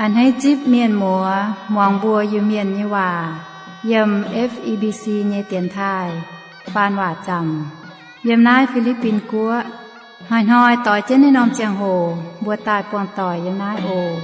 A'hneiv zipv mienh muoz muangx mbuo Iu-Mienh nyei waac yiem F E B C nyei dienx taaih faan waac zaamc yiem naaiv Fi^li^bin Guoqv. Hnoi-hnoi doix jienv naaiv norm ziangh hoc mbuo daaih buangh doic yiem naaiv oc.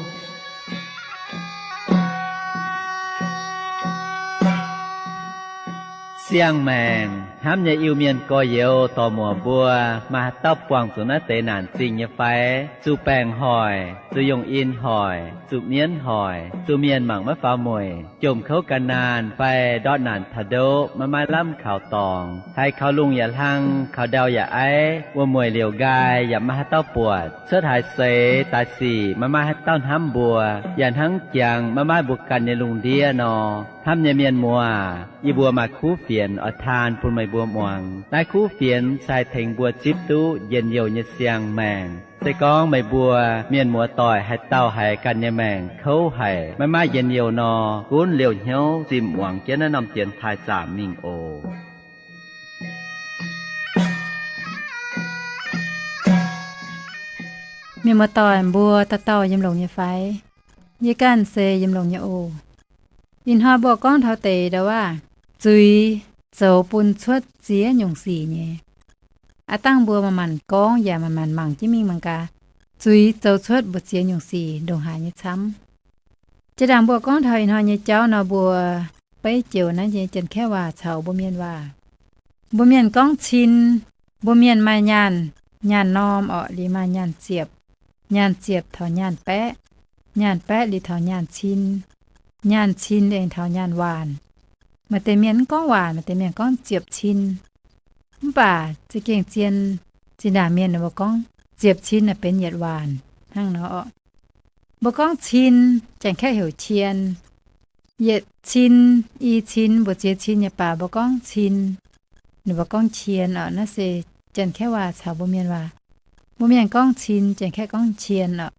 Siang-maengc hnamv nyei Iu-Mienh gorx-youz dorc-muoc mbuo, maaih haaix dauh buangh zuqc naaiv deix naanc zingh nyei fai? Zuqc baengc hoic, zuqc yungh in hoic, zuqc mienv hoic, zuqc mienh mangc maiv faaux mueic, jomc kouv gan naanh fai ndortv naanc taux ndoqv maiv maaih lamh kaux dorngx, haiz kaux lungh yaac hlang, kaux ndau yaac aiv, wuom-mueic liouc nqaai yaac maiv maaih haaix dauh buatc, cuotv haaix seix daaih sic maiv maaih haaix dauh hnamv mbuo, yaac hnangv jangx maiv maaih mbuo ganh nyei lungh ndiev nor. Hnamv nyei mienh muoz, yie mbuo maaih kuv fienx oix taan bun meih mbuo muangx. Naaiv kuv fienx se haih tengx mbuo zipv duqv njien-youh nyei siang-maengc. Se gorngv meih mbuo mienh muoz-doic haaix dauh haiz ganh nyei maengc kouv haic, maiv maaih njien-youh nor, gunv liouh hnyouv zimh muangx jienv naaiv norm dienx taaih zaamc mingh oc. Mienh muoz-doic mbuo dauh dauh yiem longx nyei fai? Yie ganh se yiem longx nyei oc. Ih hnoi mbuo gorngv taux deix ndau waac, zuiz zoux bun cuotv ziex nyungc sic nyei. Aav dangh mbuo manc-manc gorngv yaac manc-manc mangc jienv mingh mangc gaax, zuiz zoux cuotv mbu'ziex nyungc sic ndongc haaix nyei camv. Jiex ndaangc mbuo gorngv taux ih hnoi nyei jauv nor, mbuo beiv joux naaiv nyei janx-kaeqv waac caux mbuo mienh waac. Mbuo mienh gorngv cin, mbuo mienh maaih nyaanh, nyaanh norm orqc, liuz maaih nyaanh ziepc, nyaanh ziepc taux nyaanh baeqv, nyaanh baeqv liuz taux nyaanh cin, nyaanh cin aengx taux nyaanh waanc. Maaih deix mienh mv gorngv waanc, maaih deix mienh gorngv ziepc cin. Mv baac za'gengh zien, zinh ndaangc mienh ninh mbuo gorngv ziepc cin naaic benx yietc waanc hnangv nor orqc. Mbuo gorngv cin, janx-kaeqv heuc qien. Yietc cin, i cin, mbu'ziex cin nyei baac mbuo gorngv cin, ninh mbuo gorngv qien orqc. Naaiv se janx-kaeqv waac caux mbuo mienh waac. Mbuo mienh gorngv cin, janx-kaeqv gorngv qien orqc.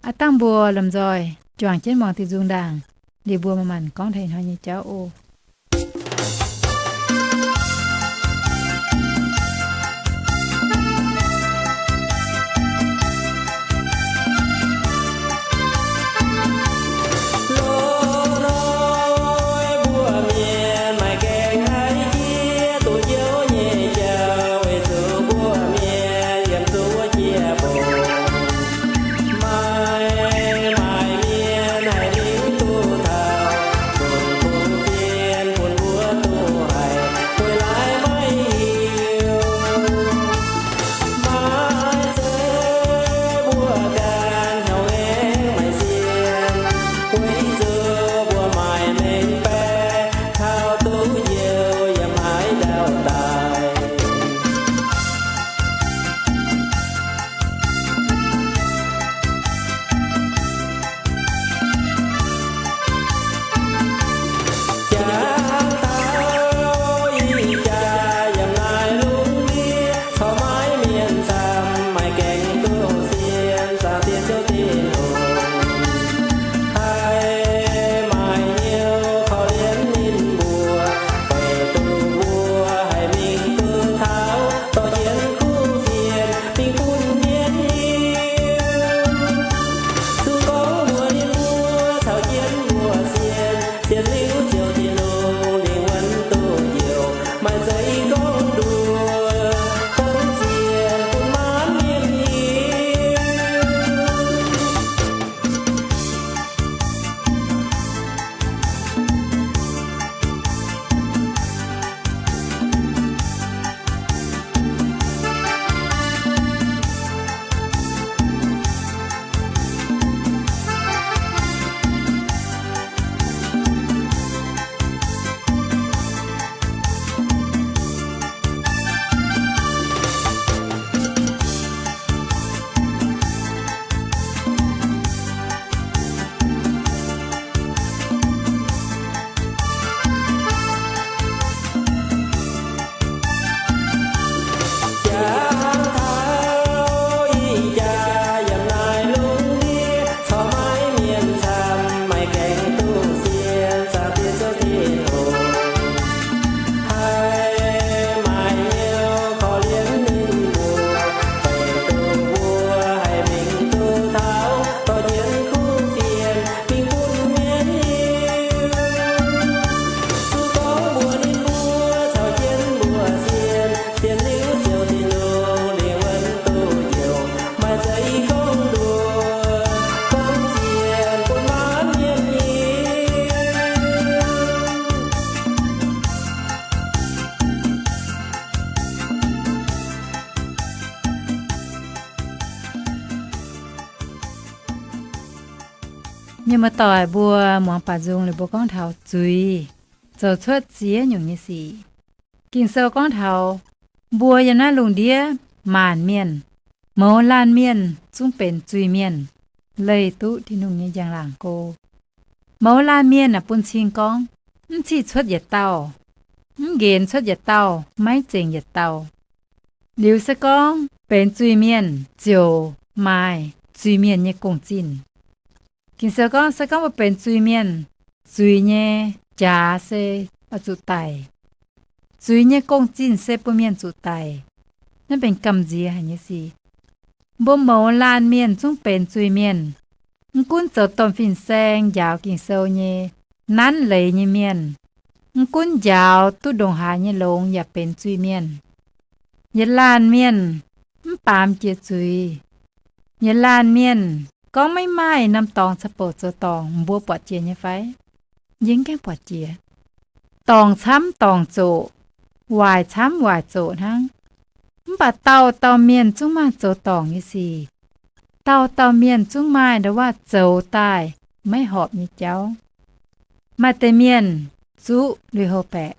Aav dangh mbuo lomh nzoih juangc jienv muangx diuh nzung ndaangc, liuz mbuo manc-manc gorngv taux ih hnoi nyei jauv oc. Muoz-doic mbuo muangx baaux nzung liuz mbuo gorngv taux zuiz zoux cuotv ziex nyungc nyei sic. Ging-Sou gorngv taux mbuo yiem naaiv lungh ndiev maanc mienh, mouz laanh mienh zungv benx zuiz-mienh, leih duqv Tin-Hungh nyei njang-laangc go. Mouz laanh mienh aah, bun cing gorngv, mv cic cuotv yietc dauh, mv nqenx cuotv yietc dauh, maiv zengc yietc dauh. Liuz se gorngv benx zuiz-mienh ziouc maaih zuiz-mienh nyei gong-zinh. Ging-Sou gorngv, se gorngv mbuo benx zuiz-mienh, zuiz nyei jaax se oix zuqc daic. Zuiz nyei gong-zinh se bun mienh zuqc daic. Naaiv benx gamh nziex haic nyei sic. Mbuo mouz laanh mienh zungv benx zuiz-mienh. Mv gunv zoux domh fin-saeng njaaux Ging-Sou nyei, nanv leiz nyei mienh, mv gunv njaaux duqv ndongc haaix nyei longx yaac benx zuiz-mienh. Yietc laanh mienh mv baamz jiex zuiz. Yietc laanh mienh gorngv maiv maaih norm dorngx ca'bouc zoux dorngc, mbuo buatc jiex nyei fai? Yie mv gaengh buatc jiex. Dorngc camv dorngc zoqc, waaic camv waaic zoqc hnangv. Mv baac dauh dauh mienh zungv maaih zoux dorngc nyei sic. Dauh dauh mienh zungv maaih nda'waav zoux daaih maiv horpc nyei jauv. Maaih deix mienh zuqv lui-houx baeqc,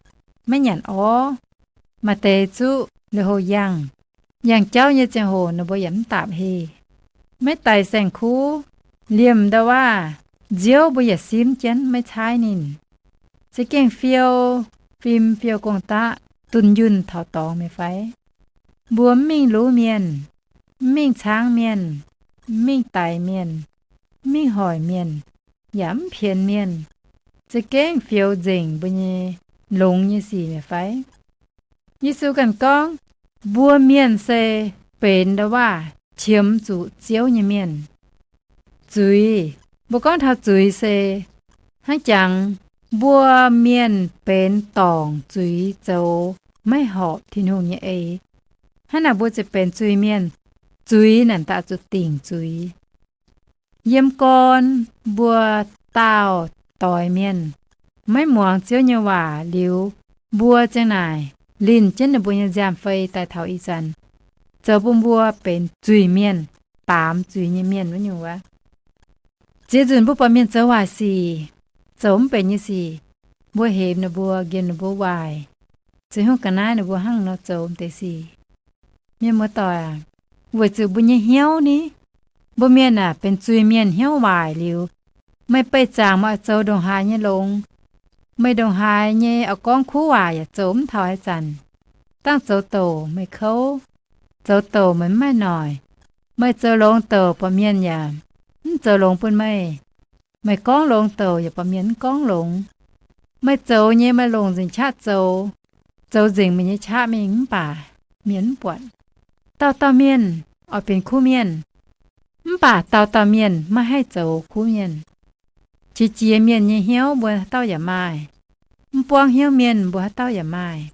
maiv nyanc orv. Maaih deix zuqv lui-houx yangh. Yangh jauv nyei ziangh hoc ninh mbuo yaac mv daapc heh, maiv daix saeng-kuv. Liemh nda'waav nziouv mbuo yaac simv jienv maiv caaiv ninh. Za'gengh fiou fim fiou gong-daqv, dunh yunh taux dorngx mi'aqv fai? Mbuo mv mingh luv mienh, mv mingh caangv mienh, mv mingh daix mienh, mv mingh hoic mienh, yaac mv pienx mienh, za'gengh fioux nzengc mbuo nyei longx nyei sic mi'aqv fai? Yesu ganh gorngv, mbuo mienh se benx nda'waav qiemx zuqc Ziouv nyei mienh. Zuiz, mbuo gorngv taux zuiz se hnangv jangx mbuo mienh benx dorngc zuiz zoux maiv horpc Tin-Hungh nyei eix. Hnangv naaic mbuo ziouc benx zuiz-mienh. Zuiz naaic daaih zuqc dingc zuiz. Yiem gorn mbuo daauh doix mienh maiv muangx Ziouv nyei waac liuz, mbuo ziang naaic linh jienv ninh mbuo nyei nziaamv-fei daaih taux ih zanc, zoux bun mbuo benx zuiz-mienh, baamz zuiz nyei mienh wuov nyungc wuov. Ziex nzunc mbuo buatc mienh zoux waaic sic, zoux mv benx nyei sic, mbuo hemx ninh mbuo, nqemh ninh mbuo waaic, ziex hungh ga'naaiv ninh mbuo hnangv nor zoux deix sic. Mienh muoz-doic aac, weic zuqc mbuo nyei hnyouv ni, mbuo mienh aah, benx zuiz-mienh hnyouv waaic liuz, meih beih zaangc meih oix zoux ndongc haaix nyei longx, meih ndongc haaix nyei oix gorngv kuv waac yaac zoux mv taux haaix zanc. Dangh zoux douc meih kouv, zoux douc meih mv maaih noic. Meih zoux longx douc buatc mienh yaac mv zoux longx bun meih. Meih gorngv longx douc yaac buatc mienh mv gorngv longx. Meih zoux nyei meih longc nzengc qaqv zoux, zoux nzengc meih nyei qaqv mingh mv baac mienh mv buatc. Dauh dauh mienh oix benx kuv mienh, mv baac dauh dauh mienh maiv haih zoux kuv mienh. Qiex jiez mienh nyei hnyouv mbuo haaix dauh yaac maaih. Mv buangv hnyouv mienh mbuo haaix dauh yaac maaih.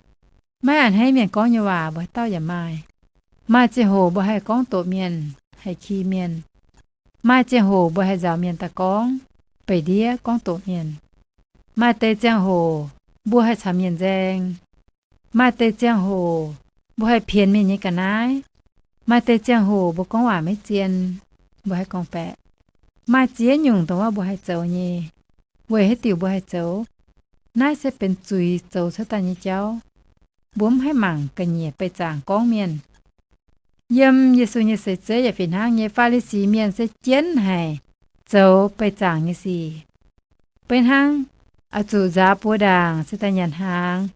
Maiv a'hneiv mienh gorngv nyei waac mbuo haaix dauh yaac maaih. Maaih ziangh hoc mbuo haih gorngv doqc mienh, haih ki mienh. Maaih ziangh hoc mbuo haih nzaaux mienh daaih gorngv, beih ndiev gorngv doqc mienh. Maaih deix ziangh hoc mbuo haih caux mienh nzaeng. Maaih deix ziangh hoc mbuo haih pienx mienh nyei ga'naaiv. Maaih deix ziangh hoc mbuo gorngv waac maiv zien, mbuo haih gorngv-baeqc. Maaih ziex nyungc dongh wuov mbuo haih zoux nyei. Weic haaix diuc mbuo haih zoux? Naaiv se benx zuiz zoux cuotv daaih nyei jauv. Mbuo mv haih mangc ga'nyiec beih zaangc gorngv mienh. Yiem Yesu nyei seix zeiv yaac fih hnangv nyei. Faa^li^si Mienh se jienv haic zoux beih zaangc nyei sic. Beiv hnangv, oix zuqc nzaaux buoz ndaangc se daaih nyanc hnaangx.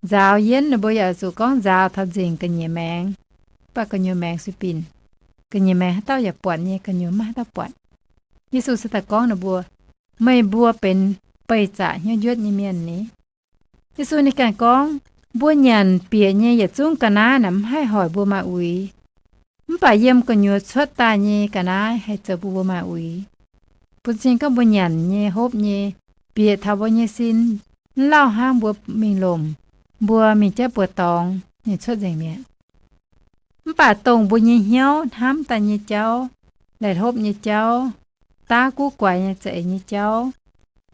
Nzaaux yienv ninh mbuo yaac oix zuqc gorngv nzaaux taux nzengc ga'nyiec maengx, mv baac gu'nyuoz maengx sueih binc. Ga'nyiec maengx haaix dauh yaac buatc nyei, gu'nyuoz maiv haaix dauh buatc. Yesu se daaih gorngv ninh mbuo, meih mbuo benx beih zaangc hnyouv njuotv nyei mienh ni. Yesu ninh ganh gorngv, mbuo nyanc bieqc nyei yietc zungv ga'naaiv naaic mv haih hoic mbuo maaih uix. Mv baac yiem gu'nyuoz cuotv daaih nyei ga'naaiv haih zoux bun mbuo maaih uix. Bun cing gorngv mbuo nyanc nyei, hopv nyei, bieqc taux mbuo nyei sin, mv lauh hnangv mbuo mingh lomc, mbuo mingh jaiv buoz-dorngx, ninh cuotv nzengc mi'aqv. Mv baac dongh mbuo nyei hnyouv hnamv daaih nyei jauv, laih hopv nyei jauv, daav guv guaix nyei za'eix nyei jauv,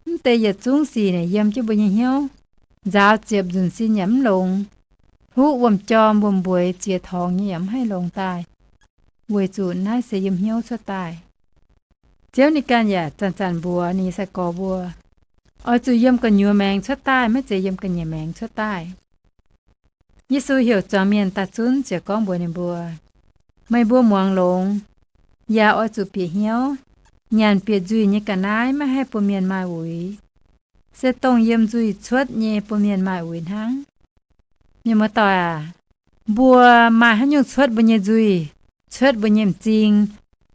mv deix yietc zungv sic naaic yiem jienv mbuo nyei hnyouv, nzaaux ziepc nzunc sin yaac mv longx. Huv wuom-jorm wuom-mbueix ziex torngx nyei yaac mv haih longx daaih, weic zuqc naaiv se yiem hnyouv cuotv daaih. Ziouv ninh ganh yaac zanc-zanc mbuox ninh nyei sai-gorx mbuo, oix zuqc yiem gu'nyuoz maengx cuotv daaih, maiv zeiz yiem ga'nyiec maengx cuotv daaih. Yesu heuc zuangx mienh daaih zunv ziouc gorngv mbuox ninh mbuo, meih mbuo muangx longx, yaac oix zuqc bieqc hnyouv. Nyanc bieqc nzuih nyei ga'naaiv maiv haih bun mienh maaih uix. Se dongh yiem nzuih cuotv nyei bun mienh maaih uix hnangv. Mienh muoz-doic aac, mbuo maaih haaix nyungc cuotv mbuo nyei nzuih, cuotv mbuo nyei m'zing,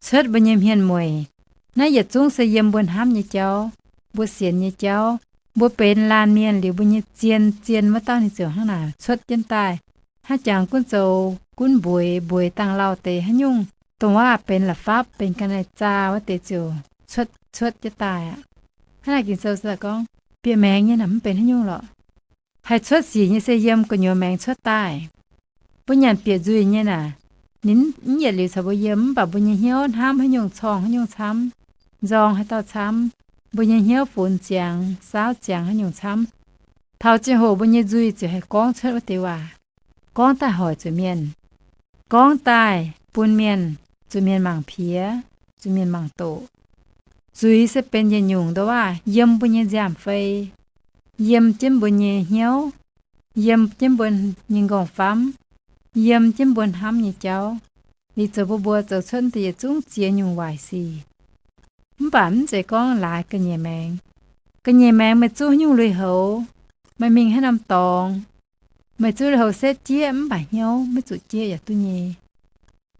cuotv mbuo nyei hmien-mueic, naaiv yietc zungv se yiem mbuo hnamv nyei jauv, mbuo sienx nyei jauv. Mbuo benx laanh mienh liuz, mbuo nyei zien, zien wuov dauh ninh ziouc hnangv naaic cuotv jienv daaih. Hnangv jangx gunv zoux gunv mbueix, mbueix dangh lauh deix haaix nyungc, dongh waac benx la'fapv, benx ga'naaiv-zaa wuov deix ziouc cuotv, cuotv jienv daaih aqv. Hnangv naaic Ging-Sou gorngv, bieqc maengx nyei naaic mv benx haaix nyungc lorqc. Haih cuotv sic nyei se yiem gu'nyuoz maengx cuotv daaih. Mbuo nyanc bieqc nzuih nyei naaic, ninh mv yietc liuz caux mbuo yiem, mv baac mbuo nyei hnyouv hnamv haaix nyungc corngh haaix nyungc camv, nzorng haaix dauh camv, mbuo nyei hnyouv funx ziangx, saauv ziangx haaix nyungc camv, taux ziangh hoc mbuo nyei nzuih ziouc haih gorngv cuotv wuov deix waac. Gorngv daaih hoic zuqc mienh, gorngv daaih bun mienh, zuqc mienh mangc piex, zuqc mienh mangc doqc. Zuiz se benx yietc nyungc ndoqv waac yiem mbuo nyei nziaamv-fei, yiem jienv mbuo nyei hnyouv, yiem jienv mbuo nyei nqorngv-famv, yiem jienv mbuo hnamv nyei jauv. Liuz zoux mbuo, mbuo zoux cuotv deix yietc zungv ziex nyungc waaic sic. Mv baac mv zeiz gorngv laaix ga'nyiec maengx. Ga'nyiec maengx meih zuqv haaix nyungc lui-houx, meih mingh haaix norm dorngx, meih zuqv lui-houx setv jieqv mv baac hnyouv maiv zuqc jieqv yaac duqv nyei.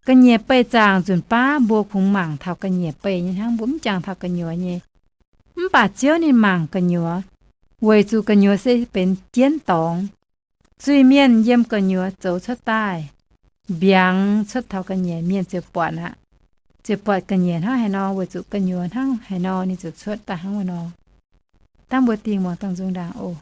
Ga'nyiec beih zaangc nzunc baav mbuo kungx mangc taux ga'nyiec beih nyei hnangv, mbuo mv jangx taux gu'nyuoz nyei. Mv baac Ziouv ninh mangc gu'nyuoz, weic zuqc gu'nyuoz se benx jienv dorngx. Zuiz-mienh yiem gu'nyuoz zoux cuotv daaih, mbiaangx cuotv taux ga'nyiec, mienh ziouc buatc aqv. Ziouc buatc ga'nyiec hnangv haaix nor, weic zuqc gu'nyuoz hnangv haaix nor, ninh ziouc cuotv daaih hnangv wuov nor. Dangh mbuo dingh muangx dangh nzung ndaangc oc.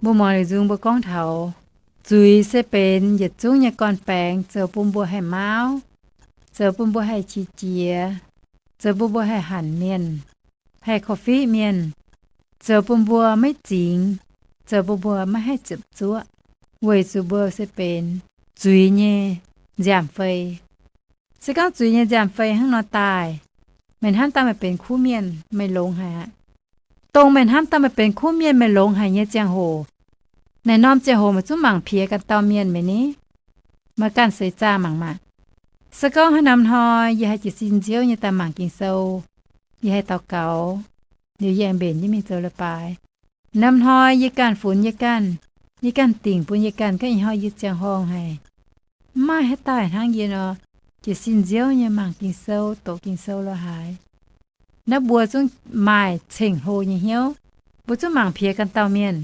Mbuo muangx liuz nzung mbuo gorngv taux zuiz se benx yietc zungv nyei gorn-baengx zoux bun mbuo haih mauv, zoux bun mbuo haih qiex jiez, zoux bun mbuo haih hanc mienh, haih korv-fiqv mienh, zoux bun mbuo maiv zingx, zoux bun mbuo maiv haih ziepc zuoqv, weic zuqc mbuo se benx zuiz nyei nziaamv-fei. Se gorngv zuiz nyei nziaamv-fei hnangv nor daaih, meih hnamv daaih meih benx kuv mienh, meih longx haic aqv. Dongh meih hnamv daaih meih benx kuv mienh, meih longx haic nyei ziangh hoc, naaiv norm ziangh hoc meih zungv mangc piex ganh dauh mienh mi'aqv ni? Meih ganh seix zaah mangc maah! Se gorngv haaix norm hnoi yie haih jiez sin nziouv nyei daaih mangc Ging-Sou, yie haih daux gaux, liuz yie aengx mbenc jienv mingh zoux leiz-baaix. Norm hnoi yie ganh funx yie ganh, yie ganh dingc bun yie ganh gorngv ih hnoi yie ziangh horngh haic. Mv maaih haaix dauh hnangv yie nor, jiez sin nziouv nyei mangc Ging-Sou, doqc Ging-Sou lorz haaix. Naaiv mbuo zungv maaih ceng-hlo nyei hnyouv, mbuo zungv mangc piex ganh dauh mienh.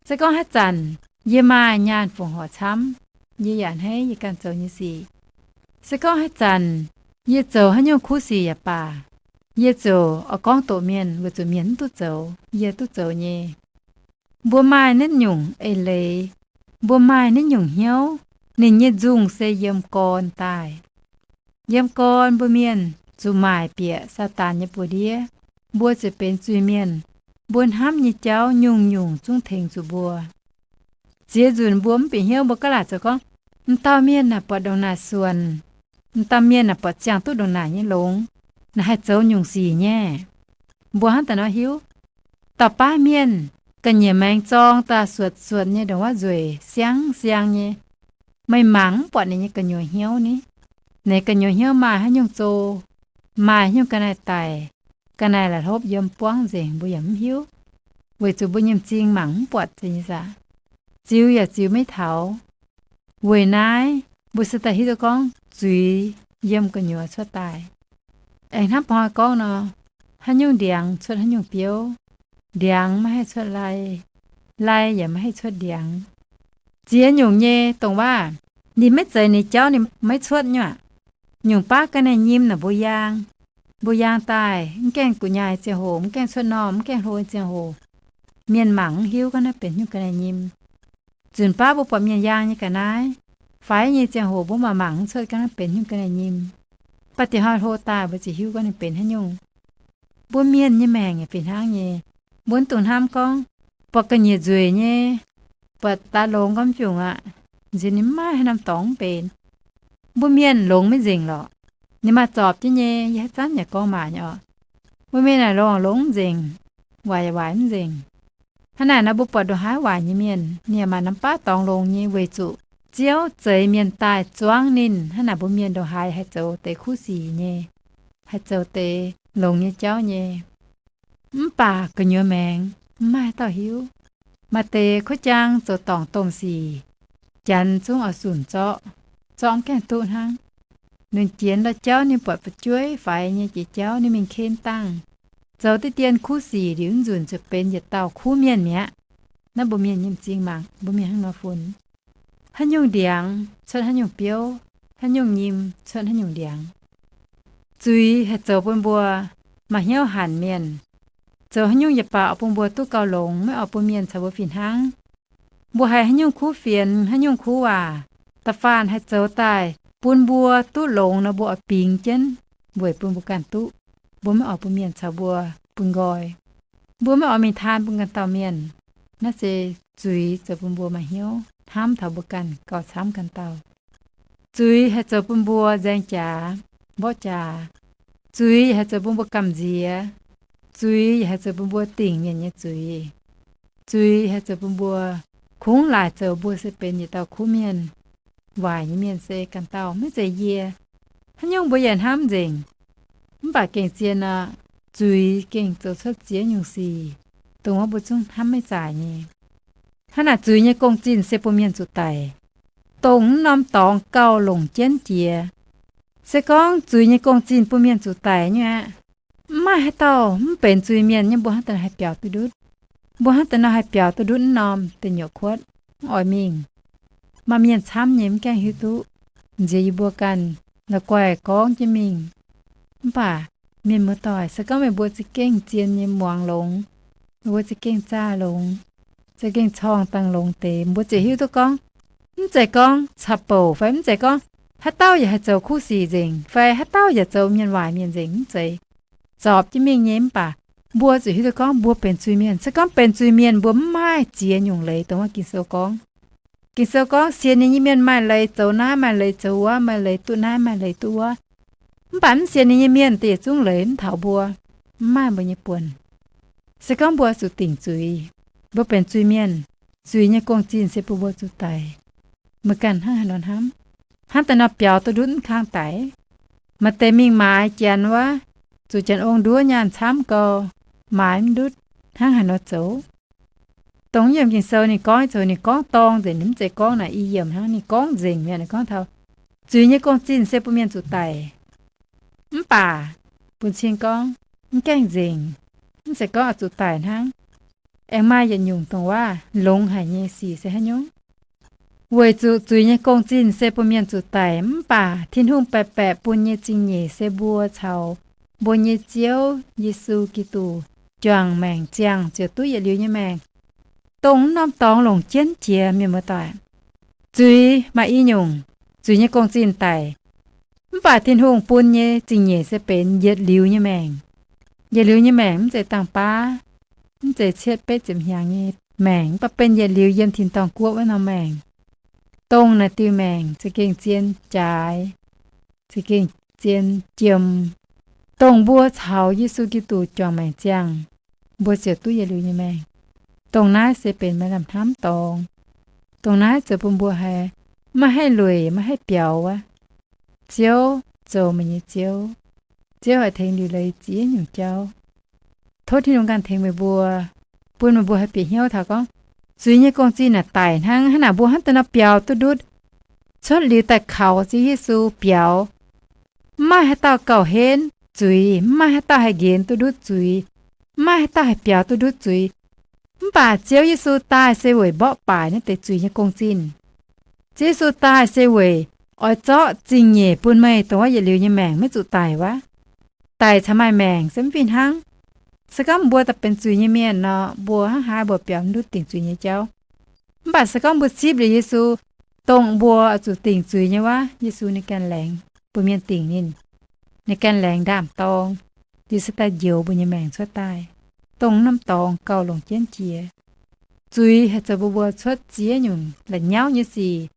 Se gorngv haaix zanc yie maaih nyaanh fongc horc camv, yie yaac hneiv yie ganh zoux nyei sic. Se gorngv haaix zanc yie zoux haaix nyungc kuv sic yaac baac, yie ziouc oix gorngv doqc mienh weic zuqc mienh mv duqv zoux, yie duqv zoux nyei. Mbuo maaih naaiv nyungc eix leiz, mbuo maaih naaiv nyungc hnyouv, ninh nyei nzungh se yiem gorn daaih. Yiem gorn mbuo mienh zuqc maaic bieqc Saadaan nyei buoz-ndiev, mbuo ziouc benx zuiz-mienh. Mbuo hnamv nyei jauv nyungc-nyungc zungv tengx zuqc mbuo. Ziex nzunc mbuo mv bieqc hnyouv, mbuo gaav laaic zoux gorngv, m'dauh mienh naaic buatc ndongc naaic suonc, m'dauh mienh naaic buatc ziangh duqv ndongc naaic nyei longx, naaic haih zoux nyungc sic nyei. Mbuo hnangv daaih nor hiuv, dauh baav mienh ga'nyiec maengx zorng daaih suotc suotc nyei ndongc wuov nzueic siang siang nyei, meih mangc mv buatc ninh nyei gu'nyuoz hnyouv ni. Ninh gu'nyuoz hnyouv maaih haaix nyungc zoh, maaih haaix nyungc ga'naaiv daic, ga'naaiv la'hlopv yiem buangv nzengc mbuo yaac mv hiuv, weic zuqc mbuo nyei m'zing mangc mv buatc nyei saah. Ziux yaac ziux maiv taux. Weic naaiv mbuo se daaih hiuv duqv gorngv zuiz yiem gu'nyuoz cuotv daaih. Aengx hnamv boi gorngv nor, haaix nyungc ndiangx cuotv haaix nyungc biouv. Ndiangx maiv haih cuotv lai, lai yaac maiv haih cuotv ndiangx. Ziex nyungc nyei dongh waav, ninh maiv zeiz ninh jauv ninh maiv cuotv nyuoqc. Nyungc baav ga'naaiv nyim naaic mbuo yaang, mbuo yaang daaih mv gaengh gu'nyuoz ziangh hoc, mv gaengh cuotv normh, mv gaengh hlo ziangh hoc, mienh mangc mv hiuv gorngv naaiv benx nyungc ga'naaiv nyim. Nzunc baav mbuo buatc mienh yaang nyei ga'naaiv, faix nyei ziangh hoc mbuo mangc mangc mv cuotv gorngv naaiv benx nyungc ga'naaiv nyim. Mv baac diex hnoi hlo daaih mbuo ziouc hiuv gorngv ninh benx haaix nyungc. Mbuo mienh nyei maengc yaac fih hnangv nyei. Mbuo mv dungx hnamv gorngv, buatc ga'nyiec nzueic nyei, buatc daaih longx gormx nyungc aqv, nziex ninh maiv maaih haaix norm dorngx mv benx. Mbuo mienh longx maiv nzengc lorqc. Ninh maaih zorpc jienv nyei, yie haaix zanc yaac gorngv maac nyei oc. Mbuo mienh naaic longx longx mv nzengc, waaic yaac waaic mv nzengc. Hnangv naaic nor mbuo buatc ndongc haaix waaic nyei mienh, ninh yaac maaih norm baav dorngx longx nyei weic zuqc Ziouv zeix mienh daaih zuangv ninh. Hnangv naaic mbuo mienh ndongc haaix haih zoux deix kuv sic nyei, haih zoux deix longx nyei jauv nyei. Mv baac gu'nyuoz maengx mv maaih haaix dauh hiuv. Maaih deix kuv jaang zoux dorngc domh sic, janx zungv oix sunc zorqv, zorqv mv gaengh duqv hnangv. Lunx jiex ndau-jauv ninh buatc fu'jueiv faix nyei jiex jauv ninh mingh ken dangh, zoux diqv dien kuv sic liuz nzunc ziouc benx yietc dauh kuv mienh mi'aqv. Naaiv mbuo mienh nyei m'zing mangc mbuo mienh hnangv nor funx. Haaix nyungc ndiangx cuotv haaix nyungc biouv, haaix nyungc nyim cuotv haaix nyungc ndiangx. Zuiz haih zoux bun mbuo maaih hnyouv hanc mienh. Zoux haaix nyungc yaac baac oix bun mbuo duqv gauh longx, maiv oix bun mienh caux mbuo fih hnangv. Mbuo haiz haaix nyungc kuv fienx, haaix nyungc kuv waac, da'faanh haih zoux daaih bun mbuo duqv longx nor, mbuo oix bingx jienv weic bun mbuo ganh duqv. Mbuo maiv oix bun mienh caux mbuo bun nqoi. Mbuo maiv oix mingh taan bun ganh dauh mienh. Naaiv se zuiz zoux bun mbuo maaih hnyouv hnamv taux mbuo ganh gauh camv ganh dauh. Zuiz haih zoux bun mbuo nzaeng jaax, mborqv jaax. Zuiz haih zoux bun mbuo gamh nziex. Zuiz yaac haih zoux bun mbuo dingc mienh nyei zuiz. Zuiz haih zoux bun mbuo kungx laaic zoux mbuo se benx yietc dauh kuv mienh. Waaic nyei mienh se ganh dauh, maiv zeiz yie. Haaix nyungc mbuo yaac hnamv nzengc. Mv baac gengh zien nor, zuiz gengh zoux cuotv ziex nyungc sic, dongh wuov mbuo zungv hnamv maiv zaaic nyei. Hnangv naaic zuiz nyei gong-zinh se bun mienh zuqc daic, dongh wuov norm dorngx gauh longc jienv jiex. Se gorngv zuiz nyei gong-zinh bun mienh zuqc daic nyei aqv, mv maaih haaix dauh mv benx zuiz-mienh nyei. Mbuo hnangv daaih nor haih biaux duqv ndutv, mbuo hnangv daaih nor haih biaux duqv ndutv wuov norm deic nyuoqc kuotv, mv oix mingh. Maaih mienh camv nyei mv gaengh hiuv duqv. Nziex yie mbuo ganh la'guaih gorngv jienv mingh. Mv baac mienh muoz-doic, se gorngv meih mbuo za'gengh zien nyei muangx longx, meih mbuo za'gengh zaah longx, za'gengh corng dangh longx deix. Mbuo ziouc hiuv duqv gorngv, mv zeiz gorngv caux bouc fai mv zeiz gorngv haaix dauh yaac haih zoux kuv sic nzengc fai haaix dauh yaac zoux mienh waaic mienh nzengc, mv zeiz. Zorpc jienv mingh nyei. Mv baac mbuo ziouc hiuv duqv gorngv mbuo benx zuiz-mienh. Se gorngv benx zuiz-mienh mbuo mv maaih ziex nyungc leiz dongh wuov Ging-Sou gorngv. Ging-Sou gorngv sienx ninh nyei mienh maaih leiz zoux naaiv, maaih leiz zoux wuov, maaih leiz duqv naaiv, maaih leiz duqv wuov. Mv baac mv sienx ninh nyei mienh deix yietc zungv leiz mv taux mbuo, mv maaih mbuo nyei buonc. Se gorngv mbuo zuqc dingc zuiz, mbuo benx zuiz-mienh, zuiz nyei gong-zinh se bun mbuo zuqc daic. Meih ganh hnangv haaix nor hnamv? Hnangv daaih nor biaux duqv ndutv mv kang daic. Maaih deix mingh maaiz janx wuov, zuqc janx ong nduov nyaanh camv gau, maaiz mv ndutv, hnangv haaix nor zoux? Dongh yiem Ging-Sou ninh gorngv zoux, ninh gorngv dorng nzengc, ninh mv zeiz gorngv naaic i yiemc hnangv, ninh gorngv nzengc mi'aqv. Ninh gorngv taux zuiz nyei gong-zinh se bun mienh zuqc daic. Mv baac bun cing gorngv mv gaengh nzengc, mv zeiz gorngv oix zuqc daic hnangv. Aengx maaih yietc nyungc dongh wuov longx haic nyei sic se haaix nyungc? Weic zuqc zuiz nyei gong-zinh se bun mienh zuqc daic, mv baac Tin-Hungh baeqc baeqc bun nyei zingh nyeic se mbuo caux mbuo nyei Ziouv Yesu Giduc juangc maengc ziangh ziouc duqv yietc liuz nyei maengc, dongh wuov norm dorngx longc jienv jiex, mienh muoz-doic. Zuiz maaih i nyungc, zuiz nyei gong-zinh daic. Mv baac Tin-Hungh bun nyei zingh nyeic se benx yietc liuz nyei maengc. Yietc liuz nyei maengc mv zeiz dangh baav, mv zeiz cietv betv ziepc hnyangx nyei maengc, mv baac benx yietc liuz yiem tin-dorngh guoqv wuov norm maengc. Dongh naaiv diuh maengc za'gengh zien jaaix, za'gengh zien jiem. Dongh mbuo caux Yesu Giduc juangc maengc ziangh, mbuo ziouc duqv yietc liuz nyei maengc. Dongh naaiv se benx maaih lamh hnamv dorngx. Dongh naaiv zoux bun mbuo haiz maiv haih lueic, maiv haih biaux wuov. Ziouv zoux meih nyei Ziouv. Ziouv haih tengx liuc leiz ziex nyungc jauv. Tov Tin-Hungh ganh tengx meih mbuo, bun meih mbuo haih bieqc hnyouv taux gorngv, zuiz nyei gong-zinh naaic daic hnangv. Hnangv naaic mbuo hnamv daaih nor biaux duqv ndutv, cuotv liuz daaih kaux Ziouv Yesu biaux. Mv maaih haaix dauh gauh henv zuiz, mv maaih haaix dauh haih nqenx duqv ndutv zuiz, mv maaih haaix dauh haih biaux duqv ndutv zuiz. Mv baac Ziouv Yesu daaih se weic mborqv baaic naaiv deix zuiz nyei gong-zinh. Ziouv Yesu daaih se weic oix zorqv zingh nyeic bun meih dongh wuov yietc liuz nyei maengc maiv zuqc daic wuov. Daic caux maaih maengc se mv fih hnangv. Se gorngv mbuo daaih benx zuiz nyei mienh nor, mbuo hnangv haaix mbuo biaux mv ndutv dingc zuiz nyei jauv. Mv baac se gorngv mbuo zipv liuz Yesu, dongh mbuo zuqc dingc zuiz nyei wuov, Yesu ninh ganh laengz bun mienh dingc ninh. Ninh ganh laengz ndaam-dorng, liuz se daaih njoux mbuo nyei maengc cuotv daaih, dongh norm dorngx gauh longc jienv jiex. Zuiz haih zoux bun mbuo cuotv ziex nyungc la'nyauv nyei sic,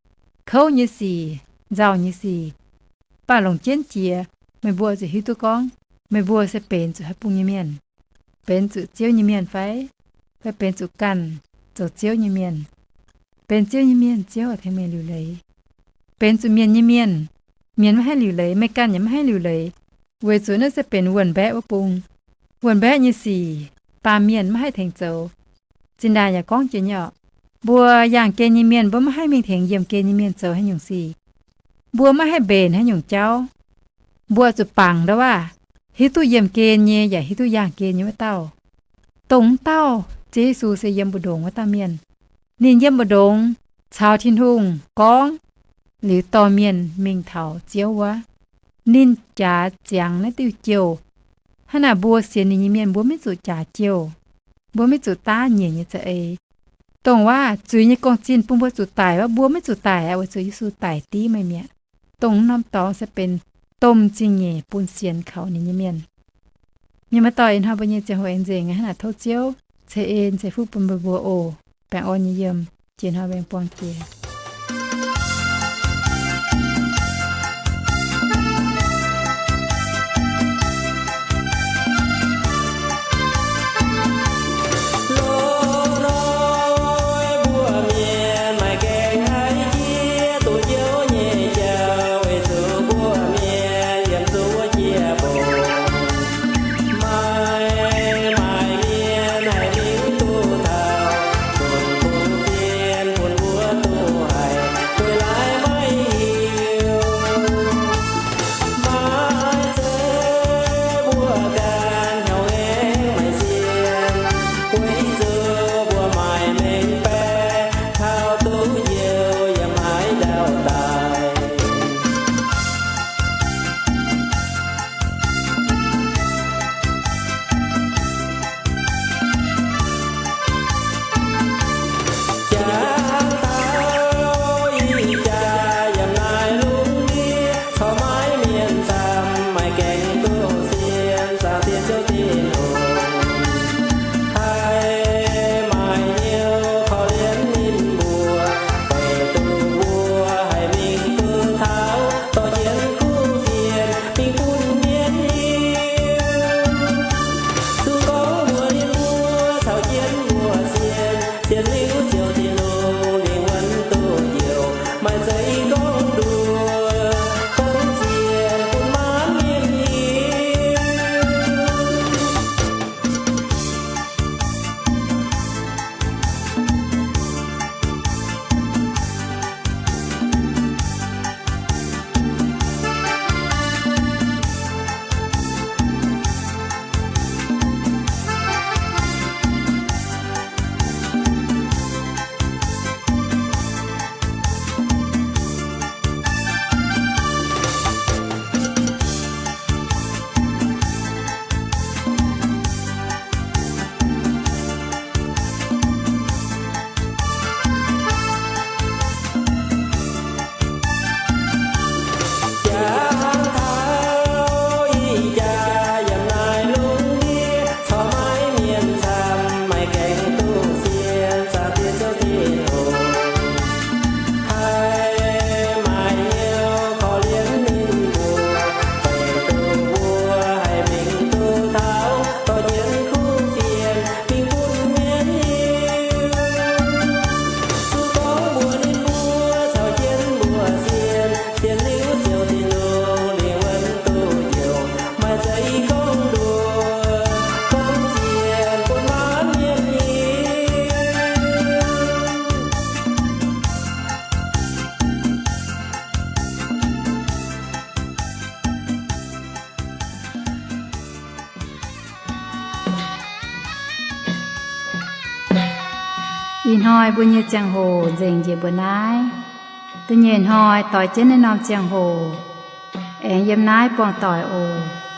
kouv nyei sic, nzauh nyei sic. Mv baac longc jienv jiex, meih mbuo ziouc hiuv duqv gorngv meih mbuo se benx zuqc haaix bung nyei mienh. Benx zuqc Ziouv nyei mienh fai? Fai benx zuqc ganh zoux Ziouv nyei mienh? Benx Ziouv nyei mienh, Ziouv oix tengx meih liuc leiz. Benx zuqc mienh nyei mienh, mienh maiv haih liuc leiz, meih ganh yaac maiv haih liuc leiz, weic zuqc naaiv se benx wuonh-mbaeqv wuov bung. Wuonh-mbaeqv nyei sic baamh mienh maiv haih tengx zoux. Zinh ndaangc yaac gorngv jiex nyei orqc, mbuo yaangh gen nyei mienh mbuo maiv haih mingh tengx yiemh gen nyei mienh zoux haaix nyungc sic. Mbuo maiv haih mbenc haaix nyungc jauv. Mbuo zuqc bangc ndau waac, hiuv duqv yiemh gen nyei yaac hiuv duqv yaangh gen nyei wuov dauh. Dongh wuov dauh, Ziouv Yesu se yiem mbu'ndongx wuov dauh mienh. Ninh yiem mbu'ndongx caux Tin-Hungh gorngv, liuz dorh mienh mingh taux Ziouv wuov. Ninh jaax ziangx naaiv diuh jouh. Hnangv naaic mbuo sienx ninh nyei mienh mbuo maiv zuqc jaax jouh. Mbuo maiv zuqc daav nyiec nyei za'eix. Dongh waac zuiz nyei gong-zinh bun mbuo zuqc daic wuov, mbuo maiv zuqc daic aqv, weic zuqc Yesu daic div meih mi'aqv. Dongh wuov norm dorngx se benx domh zingh nyeic bun sienx kaux ninh nyei mienh. Mienh muoz-doic, ih hnoi mbuo nyei ziangh hoc aengx nzengc aqv. Hnangv naaic tov Ziouv ceix en ceix fuqv bun meih mbuo oc. Baengh orn nyei yiem, jiex hnoi mbuo aengx buangh jiex. Ih hnoi mbuo nyei ziangh hoc nzengc njiec mbuo naaiv. Da'nyeic hnoi doix jienv naaiv norm ziangh hoc, aengx yiem naaiv buangh doic oc.